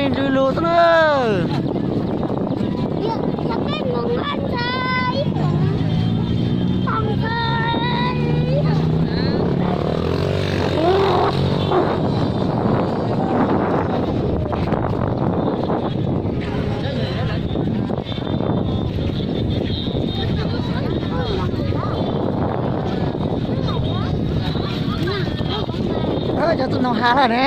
Lug lug xwb na. Cov tub noog ha lawm ne.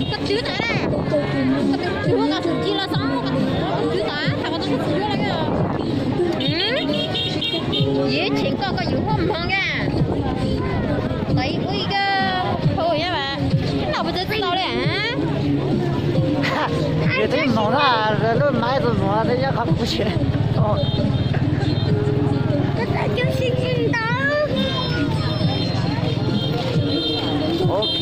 Koj twv tau, koj twv tau tsis los xwb, koj twv tau tham koj tus koj twv tau. Yus tseem koj koj yus huaj hmoov ka. Tau ib ub ib koj hau yab vas, no puas txawj txawj tau li. Yus twb mus na, lub maiv tus mus twb nyob qhov kuv tsev. Ok.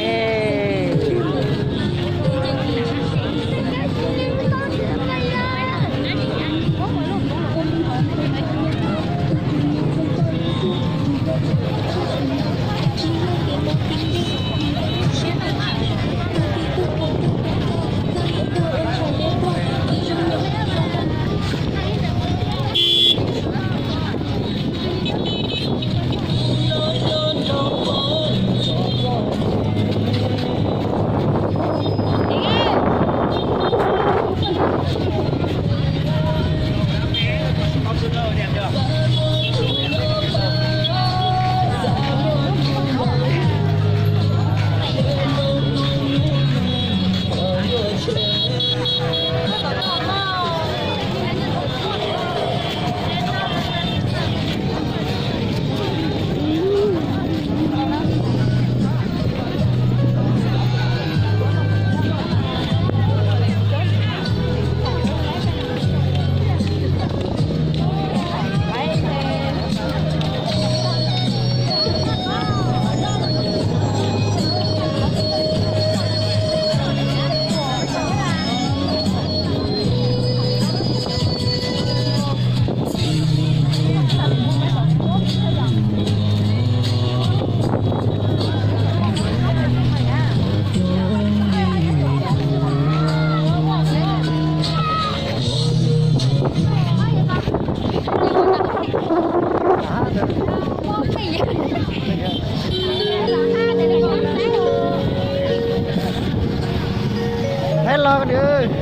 Hello, dude.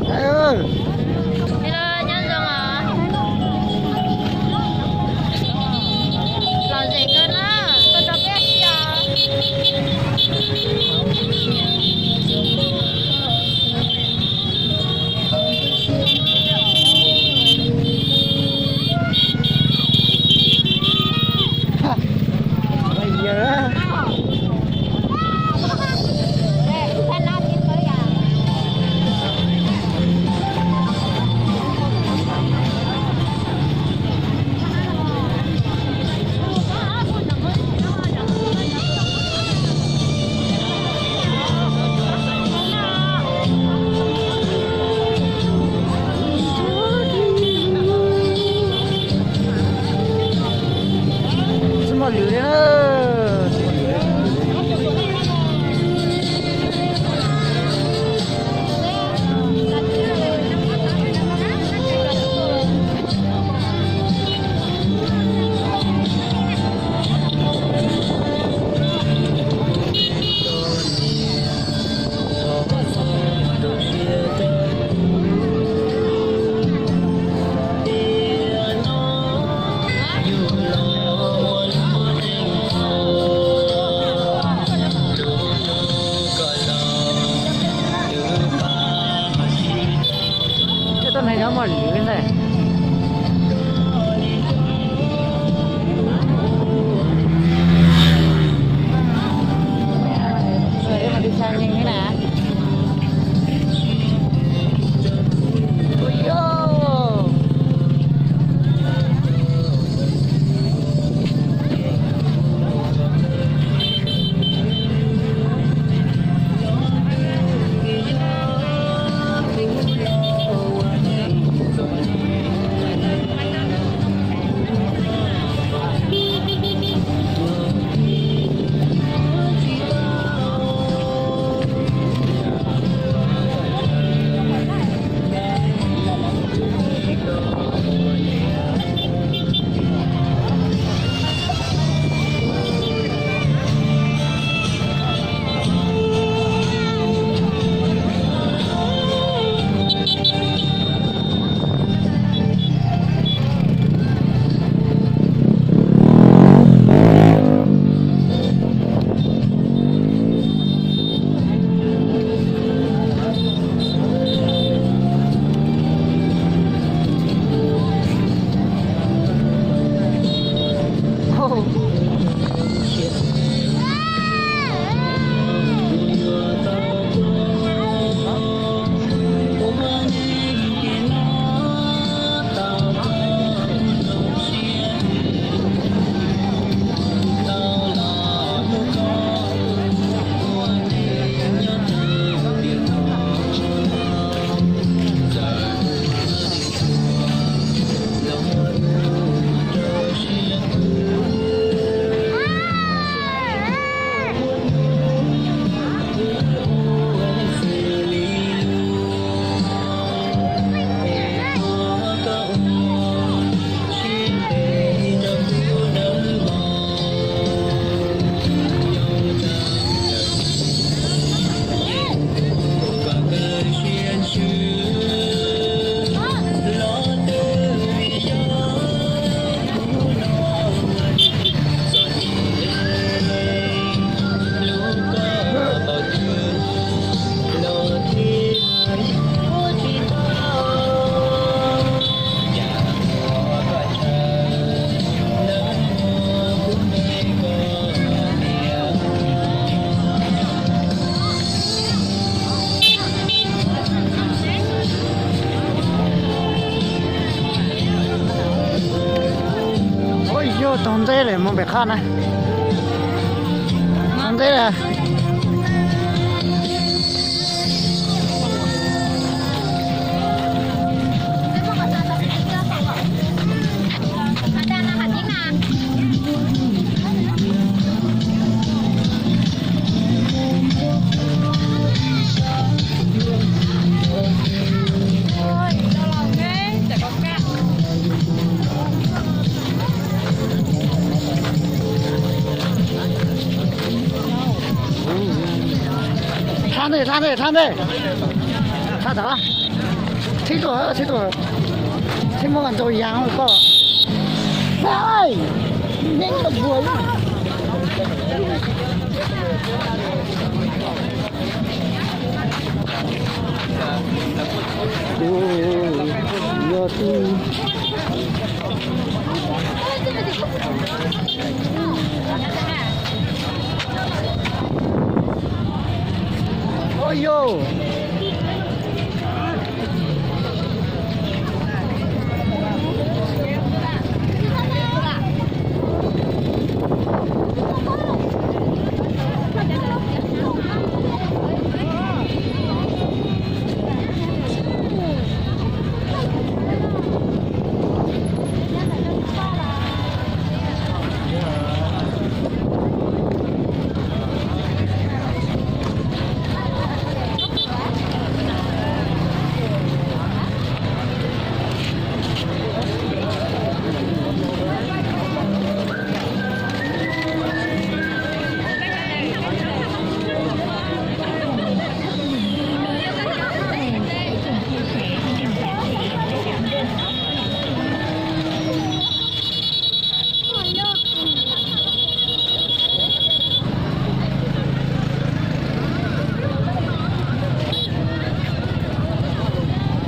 Hello, nyob zoo os. Lom zem koj na, koj rau peb ua si os. Tsis muaj lwm li na. Ntxeeb lawm mus pem qhov na. Ntxeeb lawm. Thaj ntej, thaj ntej, thaj ntej. Thaj tod. Txhib tuaj, txhib tuaj. Txhib muab ntaus yas koj. Neeb los puag. Yog tib Ua yog